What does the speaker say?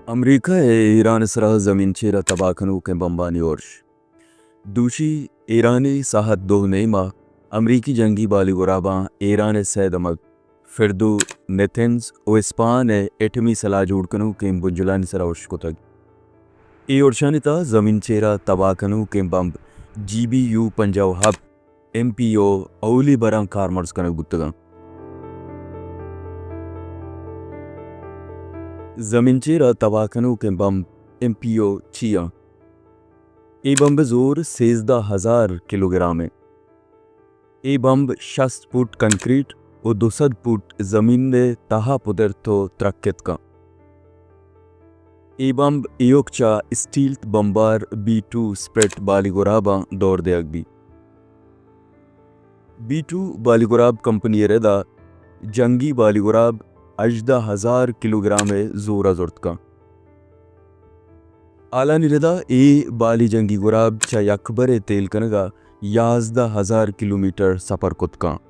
امریکہ ءِ ایران ءِ سرا زمین چیر ءَ تباہ کنوکیں بمبانی ارش۔ دوشی ایرانی ساھت دو نیم ءَ امریکی جنگی بالی گراباں ایران ءِ سئے دمگ فردو، نیتنز ءُ اسپہان ءِ ایٹمی سلاہ جوڑ کنوکیں بنجلانی سرا ارش کتگ۔ اے ارشانی تہا زمین چیر ءَ تباہ کنوکیں بمب جی بی یو پنجاہ ءُ ہپت ایم پی او اولی براں کارمرز کنگ بوتگ انت۔ زمین چیر ءَ تباہ کنوکیں بمب ایم پی او چی انت؟ اے بمب ءِ زور سیزدہ ہزار کلوگرام انت۔ اے بمب شست پوٹ کنکریٹ ءُ دو سد پوٹ زمین ءِ تہا پدرت ءُ ترکت کنت۔ اے بمب ایوک چہ اسٹیلتھ بمبار بی ٹو اسپرٹ بالی گراباں دور دیگ بیت۔ بی ٹو بالی گراب کمپنی ءِ ردا جنگی بالی گراب ہژدہ ہزار کلوگرام ءِ زور ءَ زرت کنت۔ ہالانی ردا اے بالی جنگی گراب چہ یکبرے تیل کنگ ءَ یازدہ ہزار کلومیٹر سپر کت کنت۔